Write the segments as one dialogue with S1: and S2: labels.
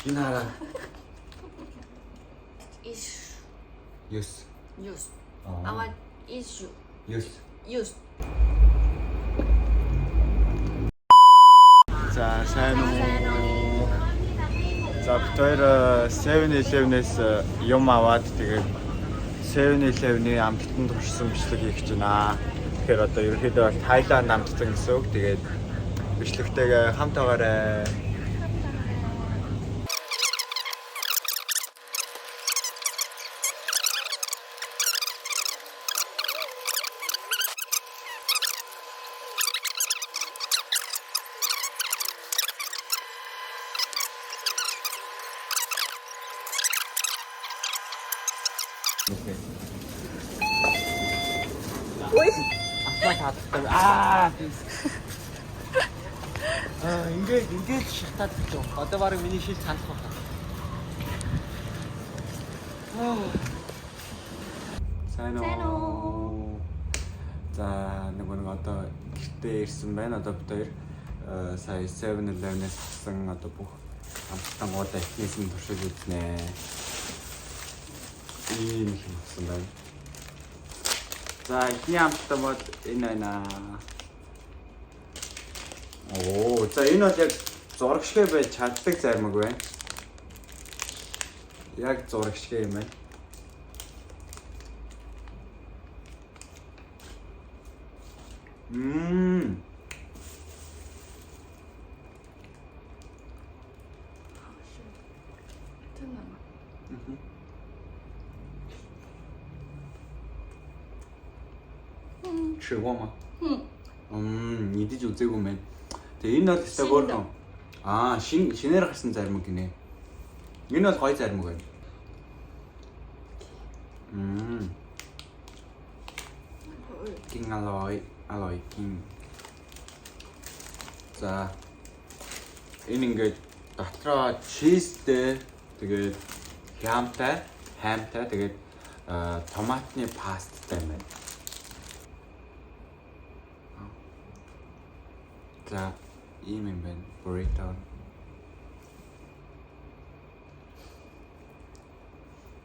S1: Энэ хараа.
S2: Иш.
S1: 9.
S2: 9.
S1: Аа.
S2: Ава иш.
S1: 9.
S2: 9.
S1: За, сайн уу. За, бид хоёр 7-Eleven-ээс юм аваад тэгээд 7-Eleven-ийн амттанд туршсан бичлэг хийх гэж байна. Тэгэхээр одоо ерөнхийдөө бол Тайланд амттан гэсэн үг. Тэгээд бичлэгтэйгээ хамт байгаарай. Автомат хадгалтай. Аа.
S3: Аа, ингээд шатаад бич. Одоо баг миний шил цанах байна.
S1: Сайн уу. За, нөгөө нэг одоо гэртээ ирсэн байна. Одоо бид хоёр сая 7-Eleven-ээс авсан одоо бүх амттангуудаа эхнээс нь туршиж үзнэ. Ийм их юм авсан байна. За, эхний амттан бол энэ байна. Оо, за энэ бол яг зураг шиг байж чаддаг зармаг байна. Яг зураг шиг юм байна. Мм.
S2: 真的吗？
S1: 吃过吗? Мм, идэж үзээгүй юм байна. Тэгээ энэ бол өстой хөөрхөн. Аа, шин шинээр гарсан зармаг гинэ. Энэ бол гоё зармаг байна. Мм. Кинг алой, алой кинг. За. Энэ ингээд дотроо чизтэй, тэгээд хямтай, хаймтай, тэгээд томатны пасттай юм байна. За, ийм юм байна. Burrito.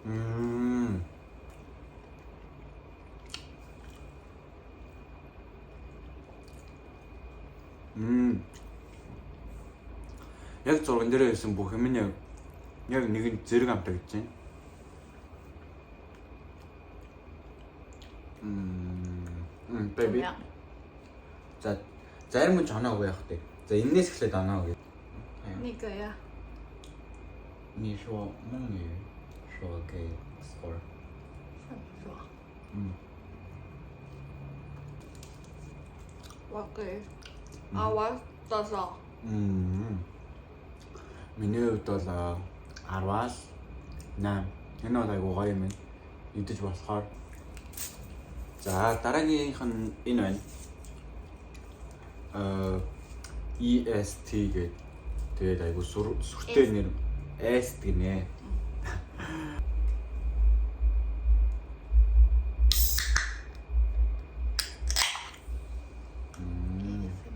S1: Мм. Мм. Яг зурган дээр байсан бүх юм нь яг нэгэн зэрэг амтаа гэж байна. Мм. Мм,
S2: 怎么
S1: baby.
S2: 样？
S1: За, зарим нь оноогүй явах тий. За, энээс эхлээд оноо гэж.
S2: 那个呀，
S1: 你说梦雨说给 score。
S2: 怎么说？
S1: 嗯。
S2: 我给啊，我多少？
S1: Мм. Миний хувьд бол 10-аас 8. Энэ бол айгуу гоё юм байна. Идэж болохоор. За, дараагийнх нь энэ байна. EST гэдэг. Тэгээд айгуу сүртэй нэр S гинэ.
S2: 给你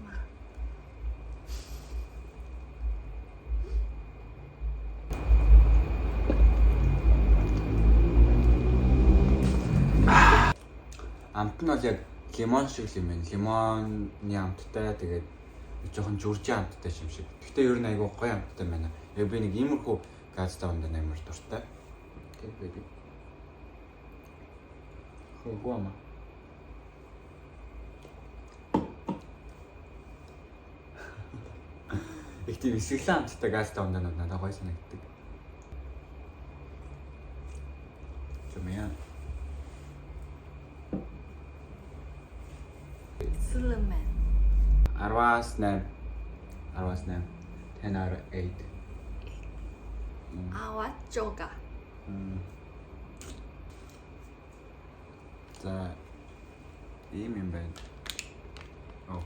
S2: 吗？
S1: Амт нь бол яг лимон шиг л юм байна. Лимонны амттай тэгээд жоохон жүржийн амттай юм шиг. Гэхдээ ер нь айгуу гоё амттай байна. Яг би нэг иймэрхүү газтай ундаа амар дуртай. Окей, baby. 喝过吗？Их тийм эсгэлэн амттай газтай ундаанууд надад гоё санагддаг. 怎么样？
S2: 吃了没？
S1: 10-аас 8. 10-аас 8. 10 out of 8.
S2: 啊，我九个。
S1: За ийм юм байна. Оо.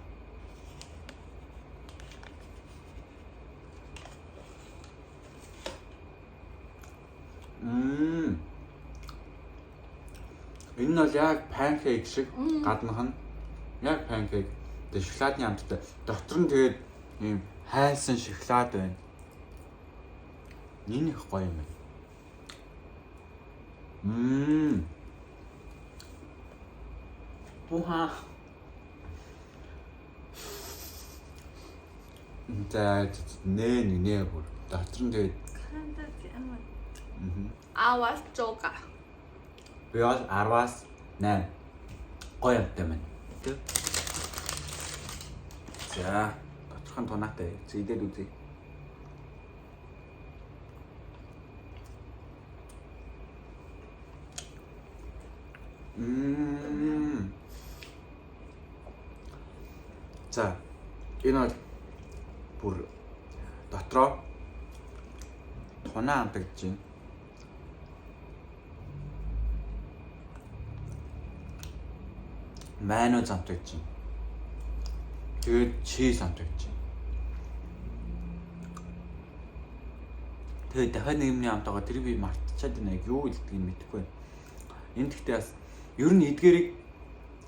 S1: Мм. Энэ нь бол яг pancake шиг гаднах нь яг pancake. Тэгээ шоколадны амттай. Дотор нь тэгээд ийм хайлсан шоколад байна. Энэ их гоё юм байна. Буха. За нэ нэ бүр. Дотор нь тэгээд
S2: 看得见吗？ 10-аас 6.
S1: Би бол 10-аас 8. Гоё юмтай байна. Тэ? За, доторх нь тунаатай. Зэдээд үзье. За, энэ бол бүр дотроо тунаа амтагдж байна. Майонез амтагдж байна. Тэгээд чиз амтагдж байна. Тэгээд дахиад нэг юмны амт байгаа. Тэр би мартчихад байна. Яг юу хэлдгийг мэдэхгүй байна. Энэ тэгтээ бас ер нь эдгээрийг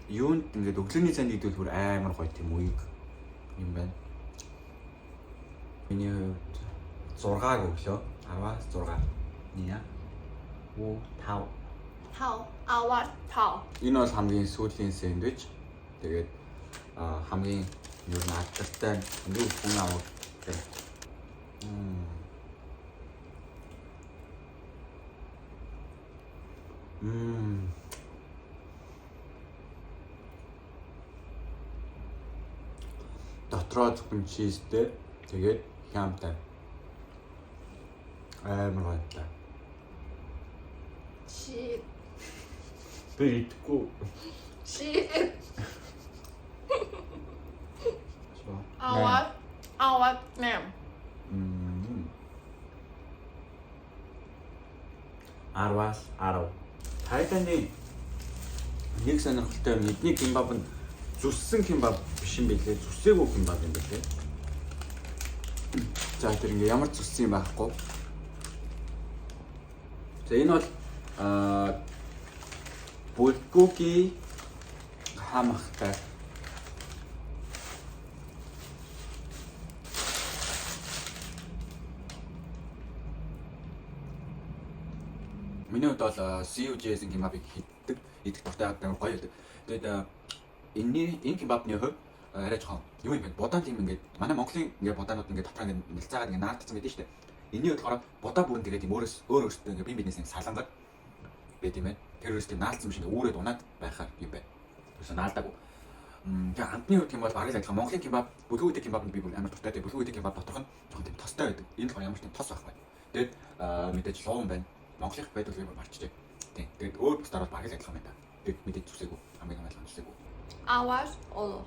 S1: юунд ингээд өглөөний цайнд идвэл бүр амар гоё тийм үеиг юм байна. Миний хувьд 6-аг өглөө. 10-аас 6. Ния. 5.
S2: 5. 10-аас 5.
S1: Энэ бол хамгийн сүүлийн сэндвич. Тэгээд хамгийн ер нь алдартай хамгийн хүн авдаг. Дотроо зөвхөн чизтэй. Тэгээд хямтай. Амар гоётай.
S2: Чи
S1: Би идэхгүй.
S2: чи 10-аас 8.
S1: 10-аас 10. Тайландын нэг сонирхолтой юм эдний кимбаб нь зүссэн кимбаб биш юм билээ. Зүсээгүй кимбаб юм билээ. За тэр ингээ ямар зүссэн юм байхгүй. За энэ бол булгоги хамахтай. Миний хувьд бол CUJS-ийн кимбабыг хийдэг, идэх дуртай амар гоё байдаг. Тэгээд энэ кимбабны хувьд арай жоохон юу юм бэ? Будаан тийм ингээд манай Монголын ингээд будаанууд ингээд дотроо ингээд нэлцаагаад ингээд наардсан байдаг шүү дээ. Энийний хувьд болохоор будаа бүрэн тэгээд тийм өөрөөс өөр өөртөө ингээд бие биенээс салангаар байд юм байна. Тэр өөрөөс тийм наалдсан биш ингээд үүрээд унаад байхаар юм байна. Тэрсэн наалдаагүй. Тэгээ амтны хувьд юм бол бараг л адилхан. Монголын кимбаб, бүлгэн үдэ кимбабнд би бүр амар дуртай. Тэгээ бүлгэн үдэ кимбаб доторх нь жоохон тийм тостой байдаг. Энэ болохоор ямар ч тийм тос байхгүй. Тэгээд мэдээж луун байна. Монголынх байдал би бүр марчжээ. Тийм. Тэгээд өөр бусдаар бол бараг л адилхан байна. Тэгээд мэдээж зүсээгүй. Хамгийн адилхан зүсээгүй.
S2: 10-аас 3.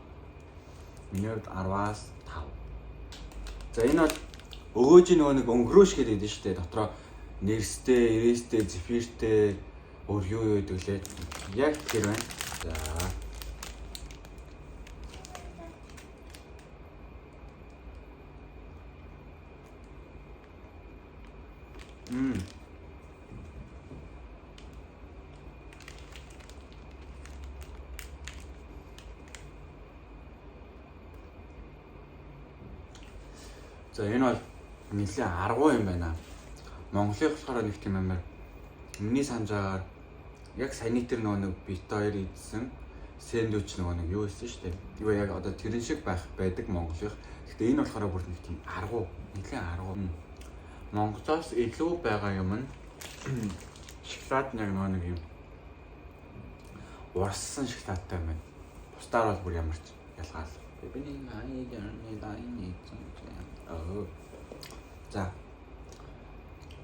S1: Миний хувьд 10-аас 5. За энэ бол өгөөжийн нөгөө нэг өнгөрөөш гэдэг байдаг шүү дээ. Дотроо нэрстэй, ирээстэй, зефиртэй өөр юу юу гэдэг лээ. Яг тэр байна. За. За энэ бол нэлээд аргуу юм байна. Монголын болохоор нэг тийм амар миний санаж байгаагаар яг саяны тэр нөгөө нэг бит хоёр идсэн сэндвич нөгөө нэг юу байсан шүү дээ. Юу яг одоо тэрэн шиг байх байдаг Монголынх. Гэхдээ энэ болохоор бүр нэг тийм аргуу, нэлээд аргуу. Монголоос илүү байгаа юм нь шоколад нэг нөгөө нэг юм урссан шоколадтай байна. Бусдаар бол бүр ямар ч ялгаал. Бидний Аа. За.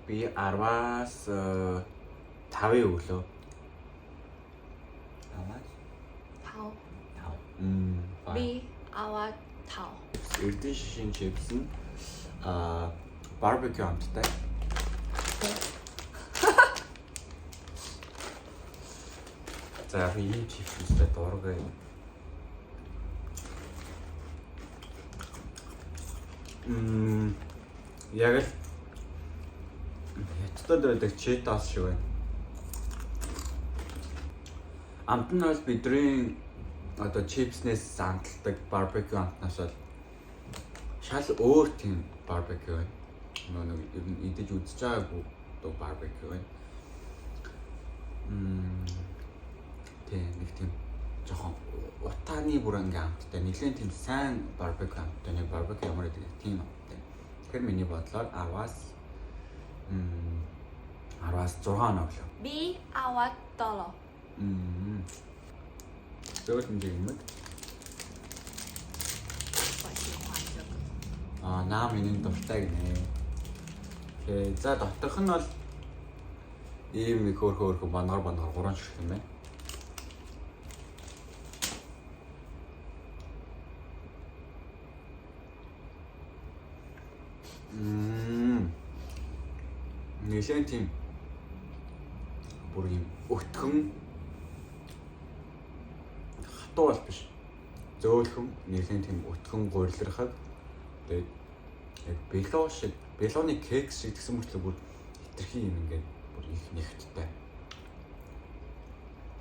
S1: Би 10-аас 5-ыг өглөө. 10-аас
S2: 5.
S1: 5.
S2: Би 10-аас 5.
S1: Эрдэнэ шишин чипс нь барбекю амттай. За яг ийм чипстэй дургүй. Яг л хятадд байдаг Cheetos шиг байна. Амт нь бол бидний одоо чипснээс амталдаг барбекю амтнаас бол шал өөр тийм барбекю байна. Нөгөө нэг ер нь идэж үзэж байгаагүй дуу барбекю байна. Тэг нэг тийм жоохон утааны бүр ингээ амттай нэлээд тийм сайн барбекю амттай нэг барбекю ямар гэдэг тийм амттай. Тэгэхээр миний бодлоор 10-аас 10-аас 6 оноо өглөө.
S2: Би 10-аас 7.
S1: Зөөл юм юм.
S2: 我喜欢这个。
S1: Аа, наам энэ дуртай гинэ. Тэгээ за доторх нь бол ийм нэг хөөрхөн бангар бангар гурван ширхэг юм байна. Нэлээд тийм бүр юм өтгөн хатуу бол биш. Зөөлхөн нэлээд тийм өтгөн гурилрахаг тэгээд яг бело шиг белоны кекс шиг тэгсэн мөртлөө бүр хитрхи юм ингээд бүр их нэгттэй.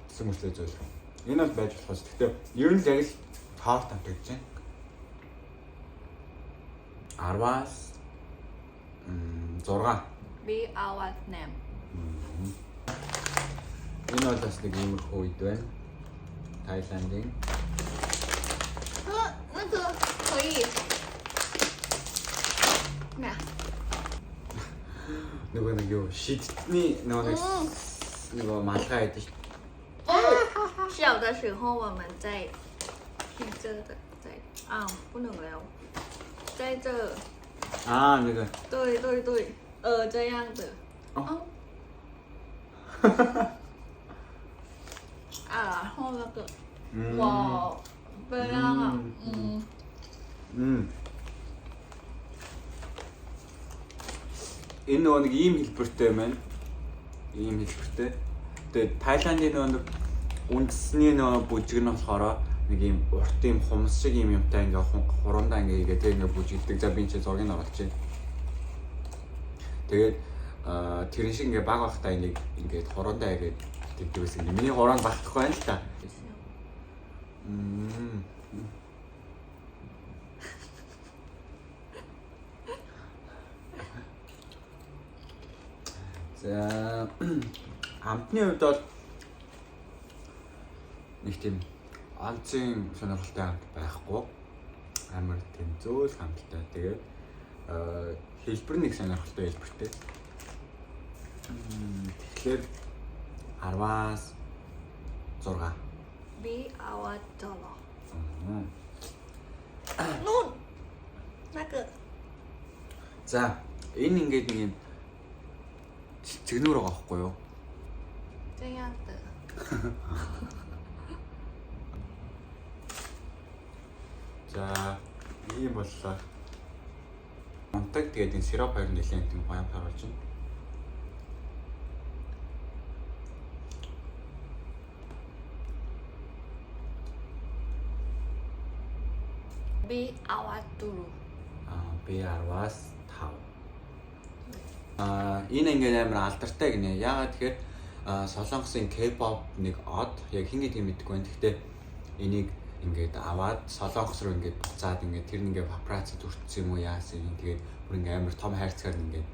S1: Тэгсэн мөртлөө зөөлхөн. Энэ бол байж болохоос. Гэхдээ ер нь л яг л торт амтагдаж байна. 10-аас 6.
S2: Би 10-аас 8.
S1: Энэ бол бас нэг иймэрхүү үед байна. Таиландын.
S2: 那个可以。咩啊？
S1: Нөгөө нэг юу шидтний нөгөө нэг нөгөө малгай байдаг шүү.
S2: 小的时候我们在听这个，在啊不能聊，在这，
S1: Аа нэг
S2: 对对对，这样的。
S1: 哦
S2: 啊，然后那个我不要了，嗯，
S1: Энэ нөгөө нэг ийм хэлбэртэй юм байна. Ийм хэлбэртэй. Тэгээд Таиландын нөгөө нэг үндэсний нөгөө бүжиг нь болохоор нэг ийм урт ийм хумс шиг ийм юмтай ингээ хуруундаа ингээ хийгээ тэг ингээ бүжигдэг. За би энэ чинь зургийг оруулчих. Тэгээд тэрэн шиг ингээ баг багтаа энийг ингээд хуруундаа хийгээд тэгдэг байсан. Миний хуруунд багтахгүй байна л та. За амтны хувьд бол нэг тийм онцгийн сонирхолтой амт байхгүй. Амар тийм зөөлх амттай. Тэгээд хэлбэр нэг сонирхолтой хэлбэртэй. Тэгэхээр 10-аас 6.
S2: Би 10-аас 7. Нүн. 那个
S1: За энэ ингээд нэг юм цэгнүүр байгаа байхгүй юу?
S2: 这样的。
S1: За ийм боллоо. Унтаг тэгээд энэ сироп хоёр нэлээд тийм гоё амт оруулж байна.
S2: Би 10-аас 4.
S1: Аа би 10-аас 5. Аа энэ ингээд амар алдартай гинэ. Яагаад тэгэхээр Солонгосын K-pop нэг од яг хин гэдгийг мэдэхгүй байна. Гэхдээ энийг ингээд аваад Солонгос руу ингээд буцаад ингээд тэр нь ингээд папарацци дүртсэн юм уу яасан юм. Тэгээд бүр ингээд амар том хайрцгаар ингээд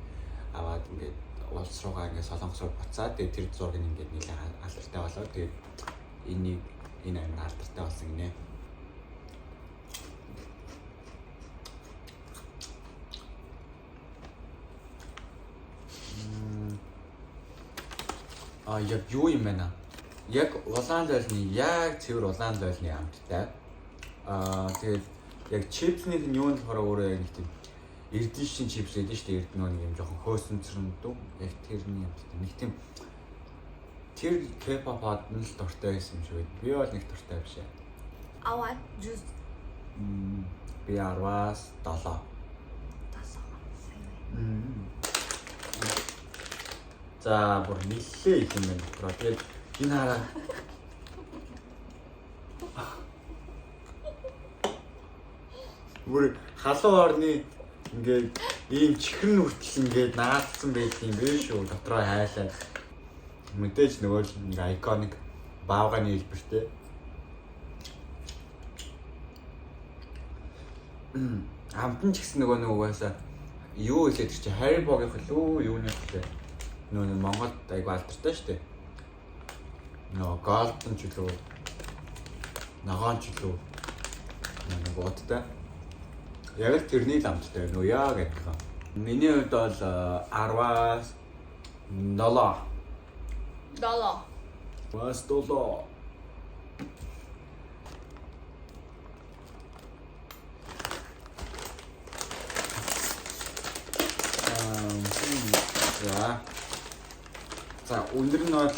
S1: аваад ингээд улс руугаа ингээд Солонгос руу буцаад тэгээд тэр зураг нь ингээд нэлээд алдартай болоод тэгээд энийг энэ амар алдартай болсон гинэ. А яг юу юм бэ наа? Яг улаан лойлны яг цэвэр улаан лойлны амттай. Аа тэгээд яг чипсних нь юу нь болохоор өөрөө яг нэг тийм эрдэн шин чипс гэдэг шүү дээ. Эрдэн нэг юм жоохон хөөсөнцрөндөө яг тэрний амттай. Нэг тийм тэр K-pop од нь л дуртай байсан юм шиг байд. Би бол нэг дуртай биш ээ.
S2: 10-аас 10.
S1: Би 10-аас 7.
S2: 7.
S1: За бүр нэлээ их юм байна дотроо. Тэгээд энэ хараа. Бүр халуун орны ингээд ийм чихрэн хүртэл ингээд наацсан байх юм бэ шүү. Дотроо хайлаа. Мэдээж нөгөө л нэг iconic баавганы хэлбэртэй. Амт нь ч гэсэн нөгөө нэг угаасаа Юу хэлээд чи Haribo-гийнх лүү юуных лээ. Нөө нэг Монголд айгу алдартай шүү дээ. Нөө Golden ч үлээ. Ногоон ч үлээ. Нэг уудтай. Яг л тэрний л амттай нөө яг адилхан. Миний хувьд бол 10-аас 7.
S2: 7.
S1: Бас 7. За. За өндөр нь бол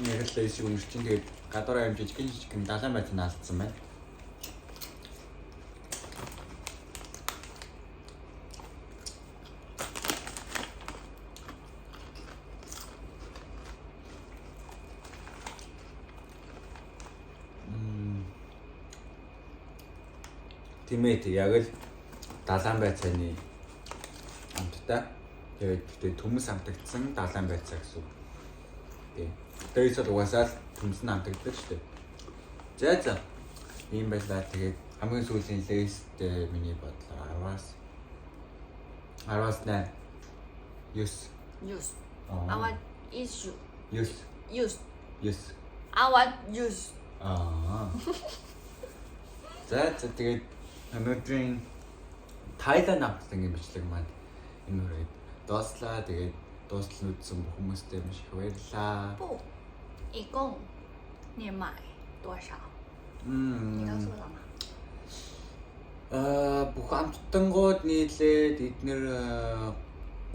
S1: нэг л Lay's шиг өндөр чинь тэгээд гадуур аим жижигэн жижигэн далайн байцаа наалдсан байна. Тийм ээ яг л далайн байцааны амттай. Тэгээд гэхдээ төмөс амтагдсан далайн байцаа гэсэн үг. Тийм. Lay's бол угаасаа л төмөс нь амтагддаг шүү дээ. За за. Ийм байлаа. Тэгээд хамгийн сүүлийн Lay's-тэй миний бодлоор 10-аас 10-аас 8. 9.
S2: 9. 10 9.
S1: 9.
S2: 9.
S1: 9.
S2: 10 9.
S1: Аа. За за тэгээд өнөөдрийн Тайланд амтлангийн бичлэг маань энэ хүрээд дууслаа. Тэгээд дуустал нь үзсэн бүх хүмүүстээ маш их баярлалаа.
S2: 不，一共你买多少？你告诉我了吗？
S1: Аа бүх амттангууд нийлээд эднэр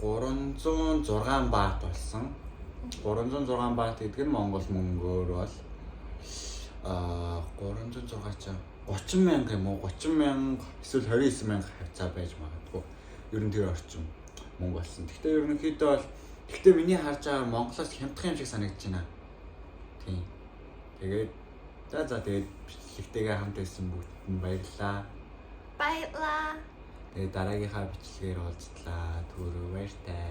S1: 306 бат болсон. 306 бат гэдэг нь Монгол мөнгөөр бол аа 306 чаа 30 мянга юм уу 30 мянга эсвэл 29 мянга хавцаа байж магадгүй. Ер нь тэр орчим мөнгө болсон. Гэхдээ ерөнхийдөө бол гэхдээ миний харж байгаа Монголоос хямдхан юм шиг санагдаж байна. Тийм. Тэгээд за за тэгээд бичлэгтэйгээ хамт байсан бүгдэд нь баярлалаа.
S2: Баярлалаа.
S1: Тэгээд дараагийнхаа бичлэгээр уулзтлаа. Түр баяртай.